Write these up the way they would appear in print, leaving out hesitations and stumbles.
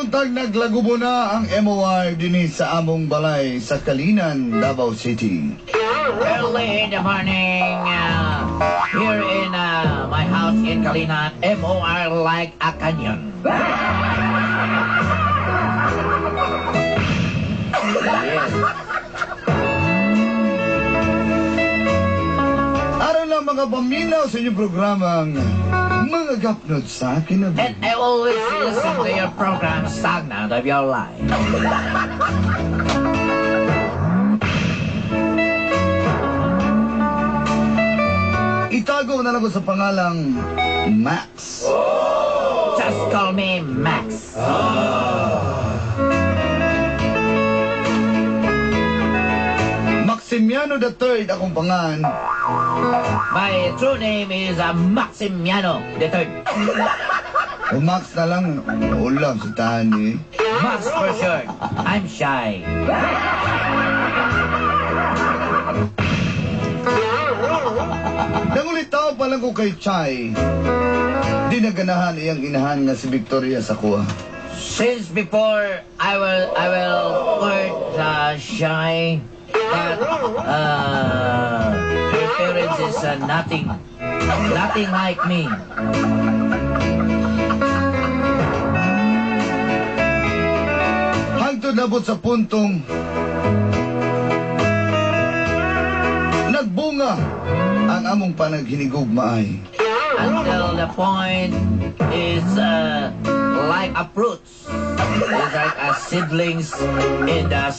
buntag, naglagubo na ang MOR dinhi sa among balay sa Kalinan, Davao City. Early in the morning, here in my house in Kalinan, MOR like a canyon. Yes. Aron lang mga paminaw sa inyong programang Mga Gapnod sa Kinabuhi. And I always listen to your program, Stagnant of Your Life. Itago na lang ko sa pangalang Max. Just call me Max. Maximiano the Third akong pangan. My true name is Maximiano the Third. O Max na lang, ulam si Tani. Max for short. I'm shy. Nangulitaw pa lang ko kay Chay. Di naganahan iyang inahan nga si Victoria sa kuha. Since before I will court shy, but her parents is nothing like me. Hangtod nabot sa puntong nagbunga ang among panaghinigugmaay. Until the point is like a fruits. It's like a seedlings in the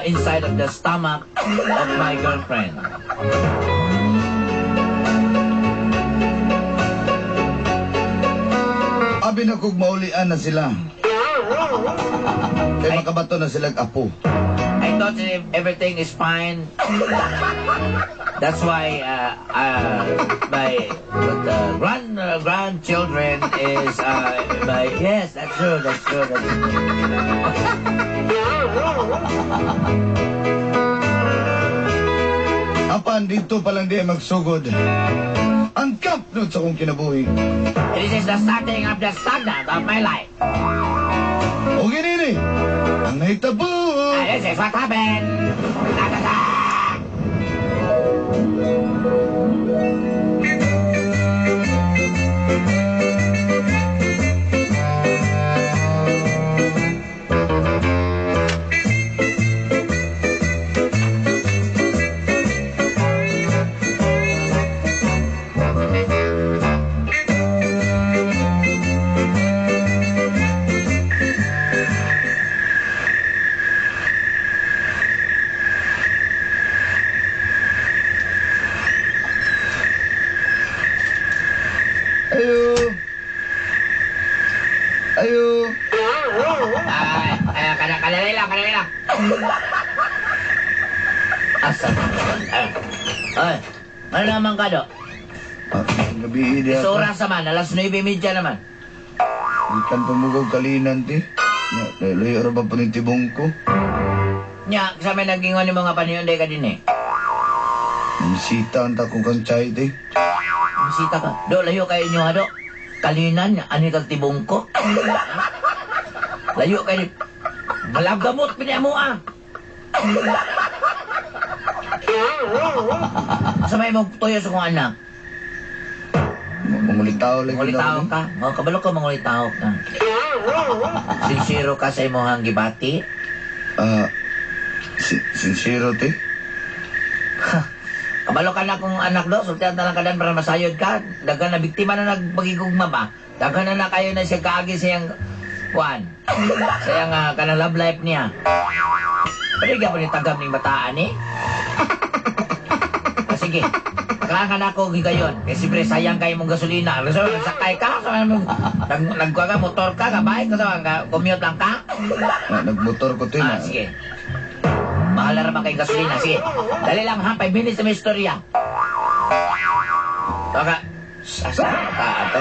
inside of the stomach of my girlfriend. Abi na kog maulian na sila. Kay makabato na sila apo. I thought if everything is fine. That's why my but, grandchildren is my, yes, that's true, that's true. That's true. Apan dito pa lang di ay magsugod ang kapnod sa akong kinabuhi. This is the starting of the stagnant of my life. O ginini, ang nahitabo. And this is what happened. Da, da, da. Ayo. Ayo. Ay, ay, kadali lang, kadali lang. Asa? Ay, ay, ano naman ka do? Ah, gabi di Sa ako. oras naman, alas 9:30 naman. Ikan pamugog kalinan ti. Ya, layo ra ba po ni tibong ko? Nya, sa may nagingon ni mga paniyonday ka din eh. Bisita ang takong kang chay ti. Bisita ka. Do, layo kayo inyo ha, do. Kalinan, ano kag tibong ko? Layo kayo. Malabgamot, pinamo ah. Sa may magtuyo sa kong anak. Mangulitaw lagi. Mangulitaw ka. Oh, kabalo ka, mangulitaw ka. Sincero ka sa imong gibati. Ah, sincero ti. Kabalo ka na kung anak do, sultihan na lang ka dan para masayod ka. Daghan na biktima na nagpagigugma ba? Daghan na na kayo na siya kaagi sa iyang kuan. Sa iyang kanang love life niya. Pwede ka pa ni tagam ning bataan eh. Ah, sige. Kailangan ka na ako gigayon. Kasi siyempre sayang kayo mong gasolina. So, nagsakay ka, so, nag, ka, motor ka, gabay ka, so, commute lang ka. Ah, nagmotor ko ti. Ah, sige. Mahal na naman kayong gasolina. Sige. Dali lang ha, 5 minutes na may istorya. Baka, asa ka ato?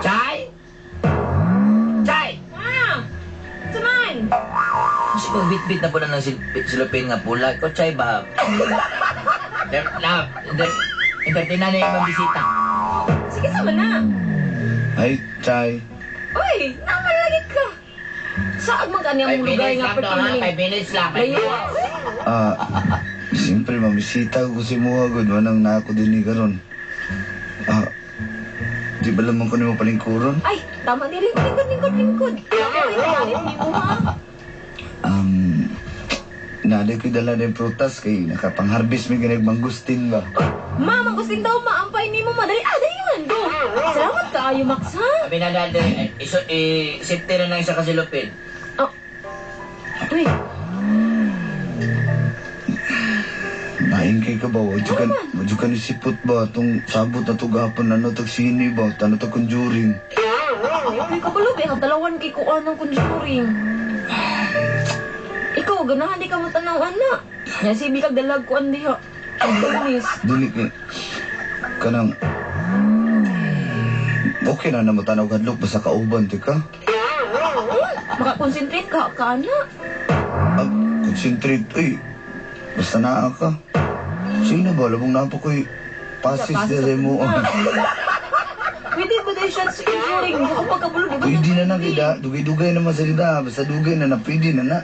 Chay? Chay! Ah! Saman! Kasi kung bit-bit na po na ng silupin nga pula, ko Chay ba? Na, entertain na na yung ibang bisita. Sige, sama na. Ay, chay. Uy, naman lagi ka. Saag man kaniya 5 mong lugar minutes nga lang to, ha? perti 5 minutes lang. 5 Layo. minutes. Ah, siyempre mamisita ko si Muha gud manang na ako din ni karon. Ah, di ba lamang ko nimo palingkuron? Ay, tama ni lingkod, lingkod, lingkod, lingkod. Ay, nagalit ni mo ha. Naaday ko'y dala ng prutas kay nakapangharvest mi ganag mangustin ba. Ma, mangustin daw, maampay ni mo madali. Ah, dali man go. Salamat kaayo, Max, ha? Sabi na dahil, iso, safety na lang isa kasi lupin. Oh. Uy, Naing kay ka ba? Wadyo ka ni sipot ba? Itong sabot na to gapon, ano tag sini ba? Ano tag conjuring? ay, kabalo, ba? Talawan kay kuan ng conjuring. Ikaw, ganahan di ka mo tanaw, ana. Nya, sibi kag dalag kuan diha. Ang tunis. Dili kay kanang okay na naman tanaw kadlok basta kauban ti ka. Makakonsentrate ka, ka, ana. Ah, concentrate uy. Basta naa ka. Sino ba labong napa ko'y pasis Pasis dere mo. sa Pwede ba dahil siya sa conjuring? Hindi ako pagkabulo, di ba? Pwede na na kita, dugay-dugay naman sa dida, basta dugay na na, pwede na na.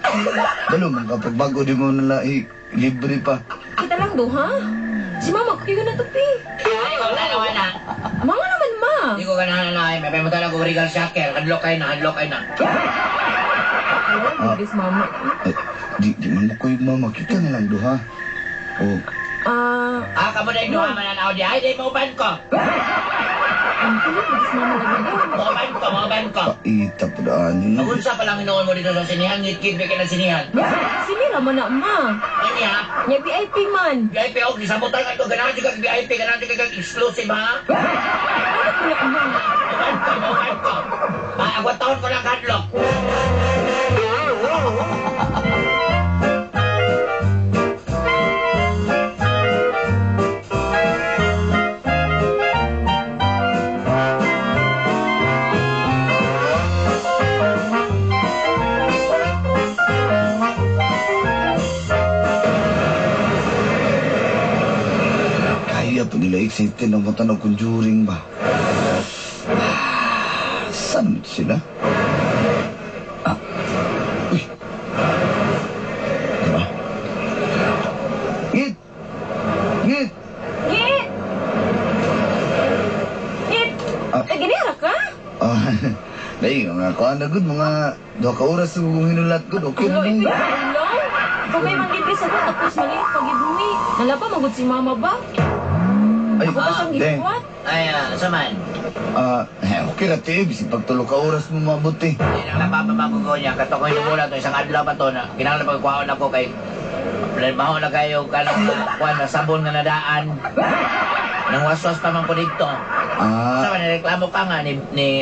Dalo man kapag bago di mo nala, eh, libre pa. Kita lang do, ha? Si mama, kuya na to, pi. Ay, wala na, wala. Mama naman, ma. Hindi ko ganahan na ay, may mo talaga regal shaker. Hadlock kayo na, hadlock kayo na. Alam, bilis, mama. Ay, di man mo ko'y mama, kita na lang duha. Oh, Ah, Ah, kamo na yung duha mananaw di. Ay, di, mauban ko. ang kulit, bilis mama lagi. Mauban ko, mauban ko. paita po daan yun. Magunsa pa lang inuon mo dito sa sinihan, ngit-ngit may ng sinihan. Sinira man na, ma. Ano ha? Nya VIP man. VIP, oh, gisabutan ka ito. Ganahan ka VIP, ganahan ka exclusive, ha? Ano ko na, ma? Mauban ko, mauban ko. Maagwat taon ko lang hadlock. Kaya po nila excited ng mata ng conjuring ba? Ah, saan sila? Ah, uy. Diba? Ngit! Ngit! Ngit! Ngit! Ah. Eh, ganira ka? Ah, dahil mga kuan na good, mga 2 ka oras kung hinulat good, okay Hello, na ito mo. hello? Kung may manlibre sa ko, tapos maliit pag mi. Nalaba, magod si mama ba? Ay, Ako pa siyang deng. gifuat. Ay, saman. Ah, eh, okay ra tiyo, bisig pagtulo ka oras mo mabuti. Hindi na napapamagugo niya. Kato ko yung mula to, isang adlaw pa to na kinahanglan pagkuhaon ako kay maho na kayo kanang kuan na sabon nga nadaan. Nang waswas pa man ko dito. Ah, Sa man reklamo ka nga ni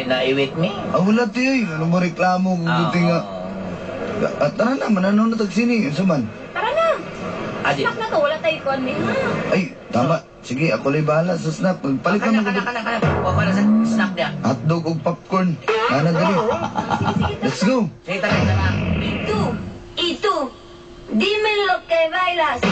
naiwit mi. ah wala tiyo, ano mo reklamo kung buti nga. Ah, tara na, mananaw na tagsini, unsa man. Tara na. Adi. Snack na to, wala tayo kuan ni ha. Ay, tama. Sige, ako la'y bahala sa snack. Magpalit ka Kana na kana kana kana. Kuha ko na sa snack niya. Hotdog o popcorn. Nana dali. Sige, sige, tara. Let's go. Sige tara tara. Y tú, dime lo que bailas. Y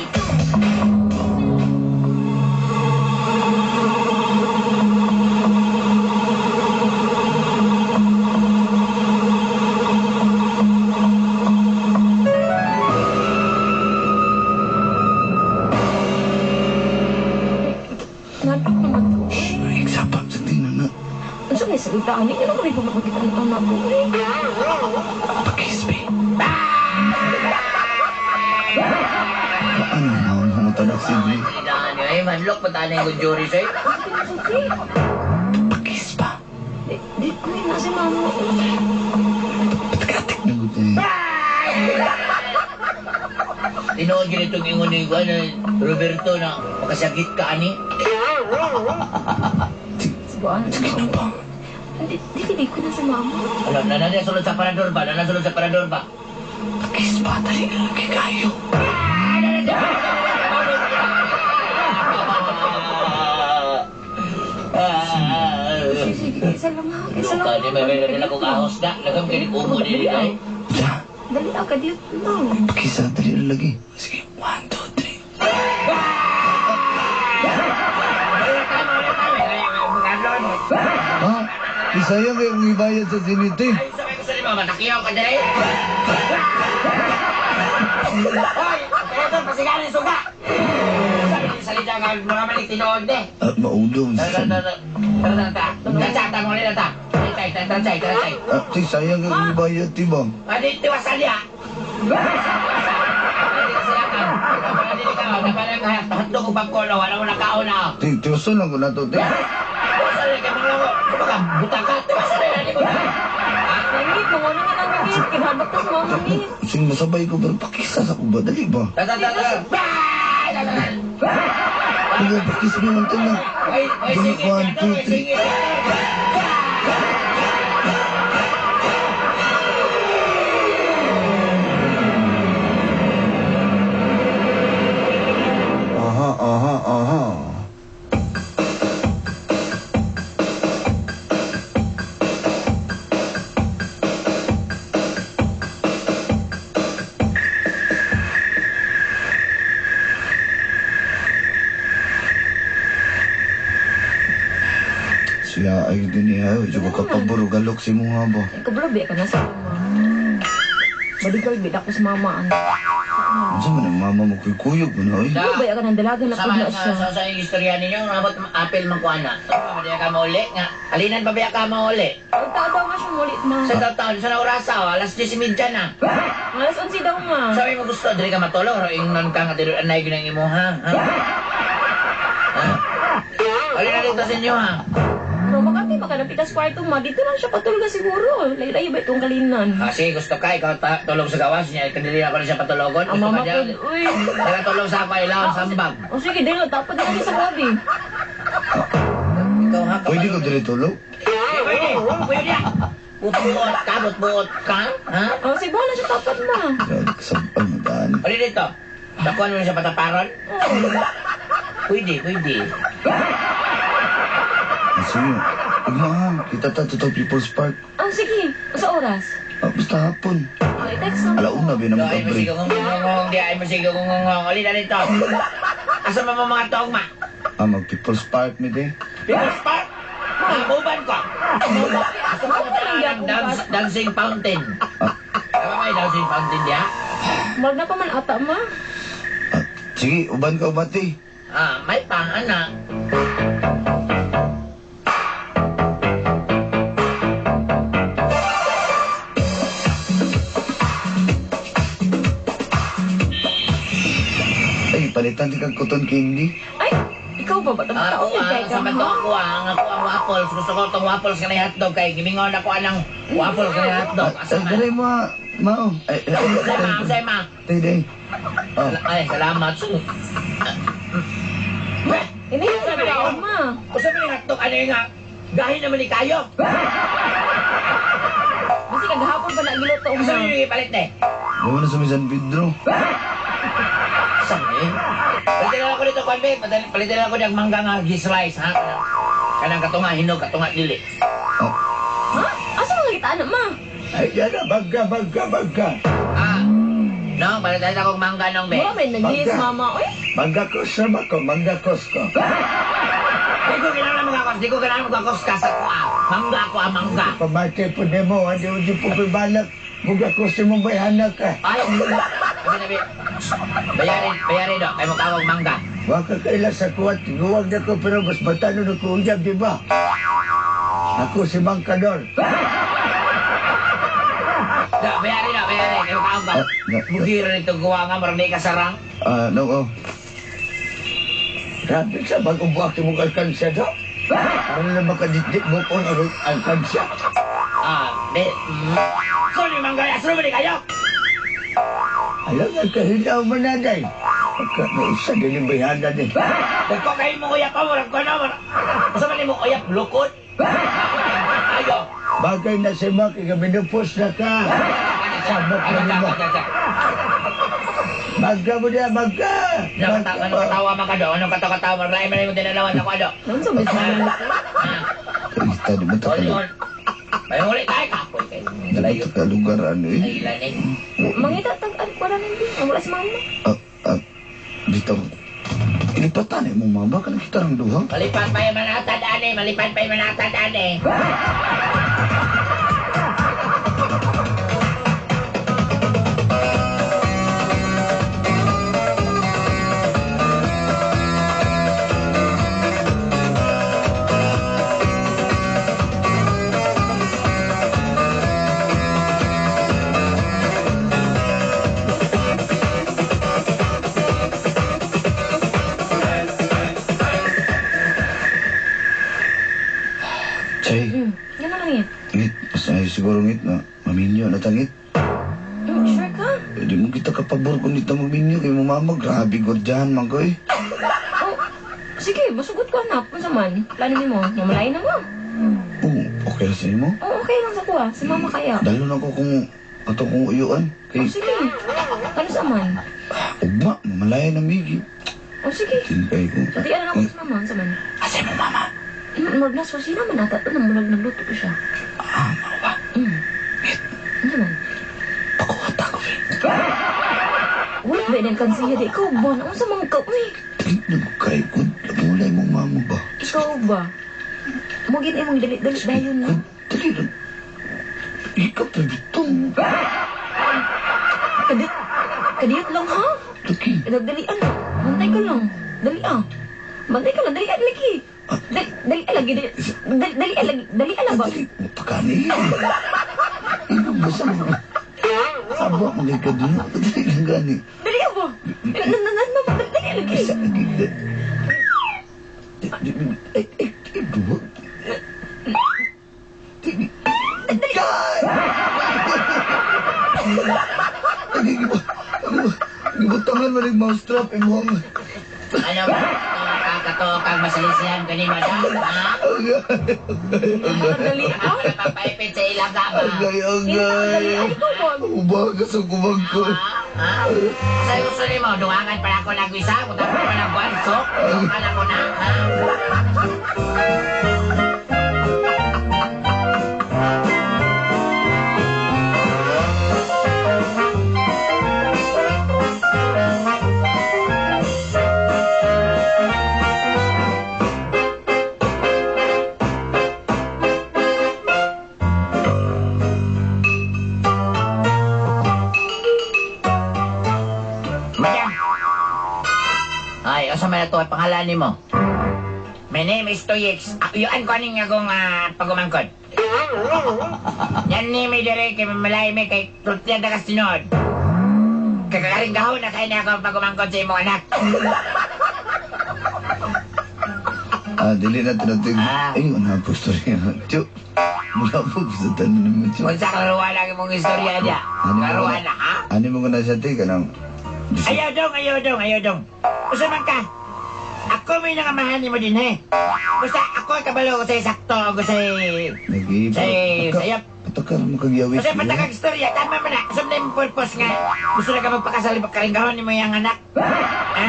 tú, Nandok naman ko. Ay, sabab sa tingnan na. Ano sa may salita? Ano yun ako rin pumapagkita ng anak ko eh. Pakispi. Paano na ako mamatanok si Bri? Daan ay manlok pa tayo ng jury sa'yo. Sige na, Sophie. Pakispa. Di, di ko yun na si mama. Patakatik na gud eh. Tinuod yun itong ingon ni Juan, Roberto na makasagit ka ani. Subuan. Sige na ba? Di, di, di ko na si mama. Ano, nananay sulod sa parador ba? Nananay sulod sa parador ba? Pakispa, dali na lagi kayo. Sige, sige, isa lang ha. Isa lang. Luka, di may meron nila kong ahos na. Lagam kini umo din ay. Dali ah, kadiyot no. Kisa, dali na lagi. Sige, 1, 2, 3. Ha? Isayang kayo kung ibayad sa siniti. Ay, sabay ko sa lima, matakiyaw ka dali. Hoy, ito, pasiganin suga. Sabi ni salita nga, mga malik tinuod eh. Ah, maulong. Tara, tara, tara, tara, tara. Tara, tara, tara, tara. Tara, tara, tara, tara. Ah, ti, sayang kayo kung ibayad, ti ba? Adi, tiwasan niya. Hotdog ko popcorn, wala mo nakaon na. Ti, tiwasan lang ko na to, ti. Tiwasan niya kay mga lango. Kumbaga, buta ka, tiwasan niya, hindi ko na. Langit, mawala nga lang langit. Kinabak ta sa mama ni. Sige, masabay ko, pero pakisa sa ko ba? Dali ba? Tara, tara, tara. Bye! Tara, tara. Sige, pakis mo man na. Ay, ay, Sige, sige, 1, 2, sige, 3. sige. Aha, aha, aha. Siya ay din niya, ay juga kapaburo galok si mga ba. Ay, kabalo, biya ka na sa mama. Bodyguard, biya ako sa mama. Ano? Unsa man ang mama mo kuy kuyog mo na oy. Ano ba ka ng dalaga na Sama pud na sa siya? sa sa yung istorya ninyo, nabot apel man ko ana. Sama ba ka mauli nga? Alinan pa ba ka mauli? Pagtao daw nga siya mulit ma. Sa taon sa naurasa, oh, alas 10:30 na. Alas 11 daw ma. Sabi mo gusto diri ka matulog ro ingnon ka nga diri anay ginang imo ha. Ha? Ha? Alin na dito sa inyo ha. Pero makati makalapit sa kwarto ma. Dito lang siya patulog siguro. Layo-layo ba itong kalinan? Ah, sige, gusto ka ikaw tulog sa gawas niya kadili ako na siya patulogon. Ang Gusto mama ka po, diyan. uy. Tara tulog sa ako ilaw sambag. O sige, dahil tapos na lang sa gabi. Ikaw ha. Pwede ko diri tulog? Pwede. Pwede. Buot ka, buot ka, ha? O sige, bahala siya tapat ma. Grabe kasabang madaan. Alin dito. Dakuan mo na siya pataparon? Oo. Pwede, pwede. Ah, sige. Ugma ha, kita ta to People's Park. Ah, sige. Sa oras? Ah, basta hapon. Ah, i-text lang. Alauna ba naman Ay, ka break? masigaw kong ngongong, di ay masigaw kong ngongong. Alin na dito. Asa man mo mga togma? Ah, mag People's Park mi de. People's Park? Ah, uban ko. Gusto ko ng dancing fountain. Ah, Tama ba yung dancing fountain diya? Marag na pa man ata ma. ah, sige, uban ka ubati. Ah, may pang anak. Ay, palitan di kag cotton candy. Ay, ikaw ba ba? Ah, Tao ako kay ah, ka sa bato ha? ako ah, ang ako ang waffles. Gusto ko itong waffles kanay hotdog kay gimingon ako anang waffles kanay hotdog. Ah, Asa ay, man? dali mo ah, mao. Ay, ay, ay, Say ma, say ma. Tay, day. Oh, Ay, salamat. Weh, Ini yung Sabi na tao ma. kung sabi ni hotdog, ano yung nga? Gahin naman ni kayo. Kasi kagahapon pa nagiluto Asa ma. man yung ipalit na eh? gawa na sa may San Pedro. Saan eh? Palitan lang ako dito, Kwan Be. Palitan lang ako ng mangga nga slice ha? Kanang katunga hinog, katunga dili. Oh, Ha? Asa mga kita anak ma? Ay, yan na, bagga, bagga, bagga. Ah, no, palitan ako mangga nung be. Mura may nag-yes Mangga. mama. Uy, Mangga kos na ko, mangga kos ko. Di ko kinahanglan mga di ko kinahanglan mga ka sa kuha. Mangga ako ah, mangga. Pamate po nimo, hindi mo di po pibalak. Mangga kos mo bayhanak ka. Ay, sabi nabi, bayarin, bayarin do, kay mo kawag mangga. Waka kaila sa kuwat, guwag na ko pero mas batano na ko uyab, di ba? Ako si Mang Kador. Da, bayarin do, bayarin, kay mo kawag ba? ah, na, na, Mugira nito guwa nga, marang di ka sarang. ah, no, oh. Grabe sa bagong buwak mong alkansya do. Ano na makaditdit mo ko ang alkansya? Ah, be, So, ni mangga, asro ba ni kayo? Alam nga, kahilaw man na day. Pagka na isa, dili bayhana din. Dagko kayo mo uyap pa, murag ko na, murag. Asa man ni mo uyap, lukod? Ayo. Bagay na si Mak, ikaminupos na ka. Sabak na nila. Magka mo niya, magka! Ano katawa man ka do? Anong katawa-katawa? Maramay man mo dinalawan ako do. naunsa may sa Ha? Ay, tadi mo Uli, takalog. uli. May uli tayo kapoy. Kay Di kalayo. ba ka lugar ano eh? Ay ilanin. Mangita tag wala nang di. Wala si mama. Ah, ah, dito. Ilipatan eh, mong mama ka nakita ng duha. Malipan pa yung manatad ani, malipan pa yung manatad ani. Chay, Yan na lang yan. ngit, mas ay siguro ngit na maminyo na tangit. Sure ka? Eh, di mo kita kapabor kung dito magminyo kay mong mama. Grabe, gordyahan man ko eh. Oh, sige, masugot ko anak. Unsa man? Plano nimo, mamalain na mo. Oo, okay ra sa imo. Oh, okay lang sa kuha. Si mama kaya. Dalo na ko kung ato kong uyuan. Oh, Kay sige. Ano sa man? ugma, mamalaya na migi. Oh, sige. Tinkay ko. So, di alam ako sa mama. Unsa man? Asa mo mama? Murag na susi naman ata. Ito na, murag nagluto ko siya. Ah, mao ba? Unsa man? Pakuha ko eh. Wala ba yung kansiya di? Ikaw ba? Unsa man ka? Uy, Tingnan ko kay ko. Mulay mong mama ba? ikaw ba? Mugin imong dali-dali dayon na. Kung dali lang. Ikaw pa bitong. Kadiyot, kadiyot lang ha? Lagi. Nagdalian. Bantay ka lang. Dali ah. Bantay ka lang. Dali ah, lagi. Dali, dali ah, lagi. Dali, dali, dali ah, lagi. Dali ah, lang ba? Dali, mapakani. Ikaw ba sa mga... Sabo mo kay kadino. Dali lang gani. Dali ah ba? Na, na, na, na, dali ah, lagi. Isa, lagi. Ay, ay, ay, duwa. Dali. God! Gibutangan mo ng mousetrap, imuhang... Ano ba? Kato kang masalisihan ka ni madam, ha? Dali ah. Ako na papaipit sa ilaga ba? Agay, Dali agay. ah, ikaw ba? Ubaga sa kumag ko. Ha? Sa gusto nimo, dungangan para ako nag-isa, kung tapos pa ng buwan, so, akala ko na, ha? Madam! Ay, asa man na to ang pangalan nimo? My name is Toyix. Uyuan ko aning akong pagumangkod. Yan ni may dire kay malay may kay tultiyan na kasinod. Kagagaring gahon na kaya na ako ang pagumangkod sa imong anak. Ah, dili na tinatig. Ah. Ay, wala po istorya. Tiyo, wala po sa tanan naman, tiyo. Kung sa klaruan lang imong istorya niya. Klaruan na, ha? Ano mo ko na siya, tiyo? Kanang... Ayaw dong, ayaw dong, ayaw dong. Usa man ka. Ako may nangamahan nimo din, eh. Basta ako ang kabalo ko sa'yo sakto, ako sa'yo... Nag-iiba. Sayop. Patakar mo kagyawit. Kasi patakag istorya, tama man na. Sa na yung purpose nga. Gusto na ka magpakasal, pagkaringgahon ni mo yung anak. Ha?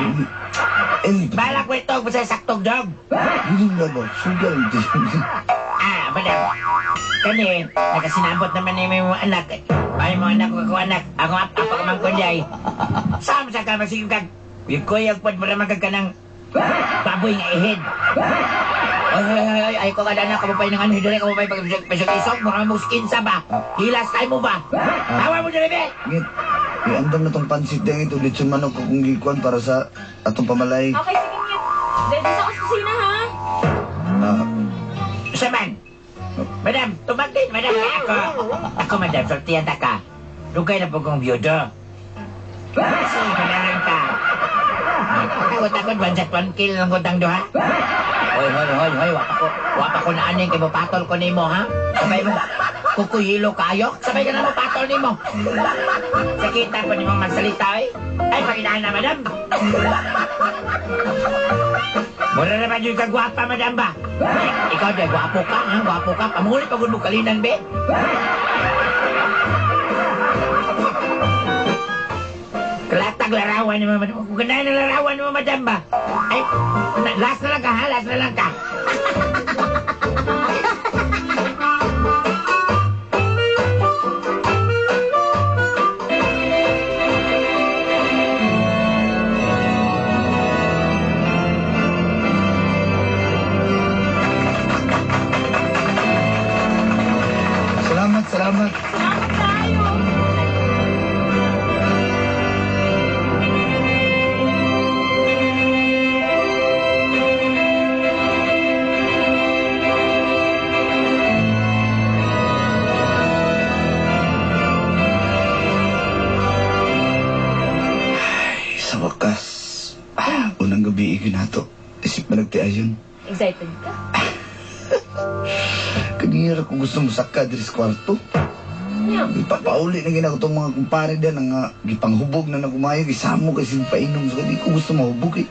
Eh, Balak ko ito, basta saktog dog. Hindi na ba? Sugal. Ah, madam. Kani, nakasinabot naman ni mo anak. Ay mo anak ko anak. Ako apa ka man ko diay. Sam sa ka masigig kag. Kuyog pod mo raman kag kanang baboy nga ihid. Ay, ay, ay, ay, ay, ko kada anak, kamapay ng ano, hidore, kamapay pag bisag isog, mura mo skin sa ba? Hilas tayo mo ba? Tawa mo dere, be! Ngit, iandam na tong pansit dyan ito. Litson manok ko kung gikuan para sa atong pamalay. Okay, sige ngit. Dahil sa ako sa kusina ha. Ah, Saman! Madam, tumag din, madam, kaya ako. Ako, madam, sortiyan ta ka. Dugay na po kong biyudo. Kasi, kailangan ka. Takot-takot, one shot, one kill lang kutang duha. Hoy, hoy, hoy, hoy, wapa ko na aning kay mo patol ko nimo, ha? Sabay mo, kukuyilo kayo, sabay ka na mo patol nimo. Sakita po nimo magsalita, eh. Ay, pakinaan na, madam. Mura naman yung kagwapa, madam ba? Ay, ikaw, di, gwapo ka, ha? Gwapo ka. Pamuli pagod mo kalinan, be. Kalatag larawan ni mo, madam. Kung ganda ng larawan mo, madam ba? Ay, last na lang ka, ha? Last na lang ka. Salamat tayo. Ay, sa wakas, unang gabi iginato. Isip na nagtiayon. Excited ka? Kanira kung gusto mo saka diri sa kwarto. Yeah. Ipapauli na gina ko itong mga kumpare din nga gipanghubog na nagumayo, gisamo kasi painom. So, di ko gusto mahubog eh.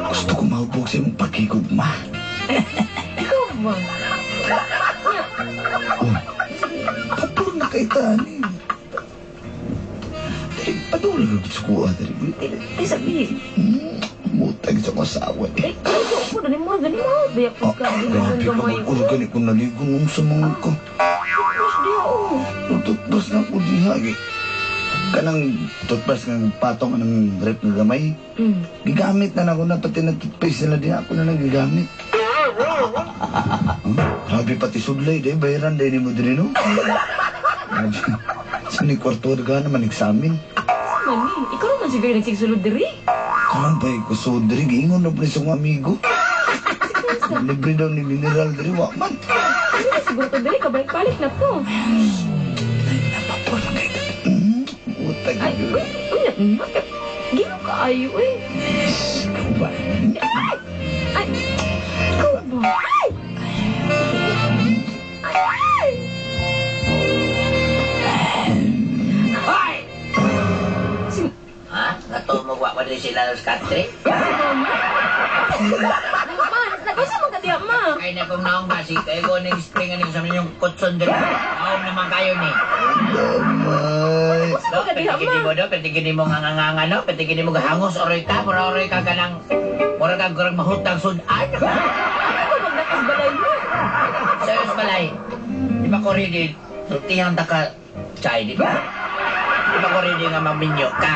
Gusto ko mahubog sa imong pagkigugma. Ikaw ba? Oh, papur na kay tani. Dali, padulag ako sa kuha. Dali, Di sabi. Mutag sa asawa eh. Eh, ko ko dali mo gani mo. Biyak Ah, ka. grabe ka mag-organik kung naligo nung sa mga ka. Toothbrush di ako. Toothbrush na ko diha. Eh. Kanang toothbrush nga patong anang rep nga gamay. Gigamit na nako na pati na toothpaste nila diha ako na lang gigamit. Huh? Grabe pati sudlay day bayaran day nimo diri no. Grabe. Sa ni kwarto ka naman examin. Mani, ikaw naman siguro nagsigsulod diri. Karon pa ko sud diri giingon na pud sa akong amigo. Libre daw ni mineral diri wa man. Ano na siguro to diri kabalik-balik na to. Napapor na kay. Utag. Ay, uy, uy, na, Gino ka ayo eh. Ikaw ba? Ay! Ay! Ikaw ba? Ay! Ay! Ay! Hoy! Si Ha? Natumog wa diri sila sa country? Mama. Ma, nag-usa man ka diha, ma. Kay na kung naong ba si kayo ning spring aning sa inyong kutson diri. Naong naman kayo ni. Damay. Usa Do, man ka diha, pwede ma. mo do, pwede gini mo nga nga nga no, pwede gini mo gahangos oroy ka, mura oroy ka kanang mura ka gurang mahutang sudan. Ano ba magnakas balay mo? Serious balay. Di ba ko ready? Sultihan ta ka, chay, di ba? Di ba ko ready nga maminyo ka?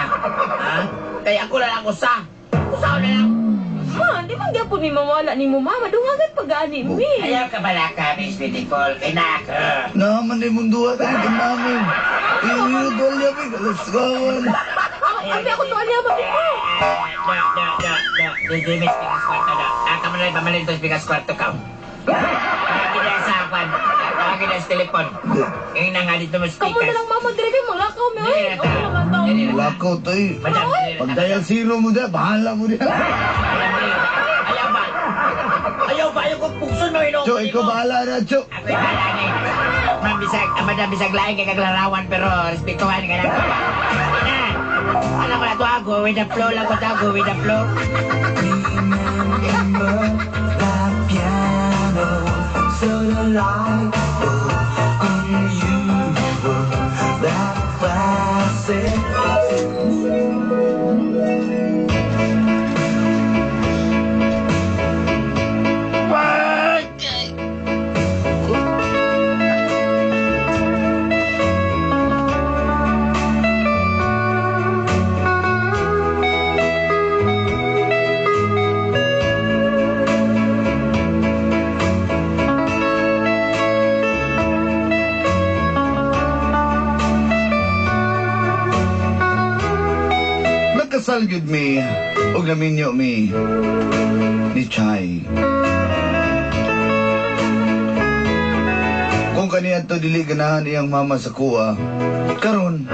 Ha? Kaya ako lang ako sa. Usaw na lang. Ma, di man gyapon mi mawala ni mo, ma. Madungagan pag ani mi. Ayaw ka bala ka, Miss Beautiful. Kay naka. Naman ni mundo at ang namin. Iyo dolya mi kalasgawan. Abi ako to alya ba ko? Da, da, da, da. Di, Miss Bigas Kwarto, da. Ah, kamalay, pamalay to, Bigas Kwarto ka. Tawagin na sa kwan. Tawagin na sa telepon. Ngayon na nga dito mo Kamo na speakers. lang mama diri kay manglakaw mi oy. Okay naman taon. Lakaw to eh. Madam, Pag dial zero mo diya, bahala mo diya. Ayaw ba? Ayaw ba? Ayaw ko pukson mo inong. Cho, ikaw bahala na, Cho. Ako'y bahala ni. Ma'am Bisag, Madam Bisag, lain kay kaglarawan pero respetuhan ka lang. Na, alam ko na to, go with the flow lang ko to, go with the flow. Remember that piano, so delightful, unusual, that classic. Nakasal gyud mi og naminyo mi ni Chay. Kung kaniya to dili ganahan iyang mama sa kuha, karon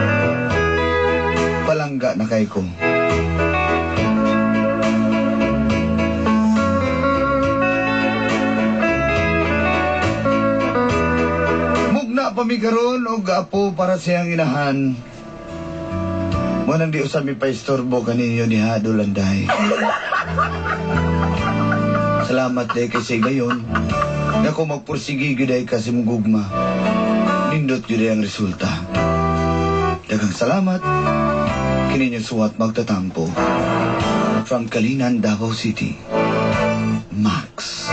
palangga na kay ko. Mugna pa mi karon og apo para siyang inahan. Mo nang di usab mi paistorbo kaninyo ni Hado Landay. Salamat day kay sa gayon. Nga kung magpursige gyud ay kasi mong gugma. Nindot gyud ay ang resulta. Daghang salamat. Kini niyo suwat magtatampo. From Calinan, Davao City. Max.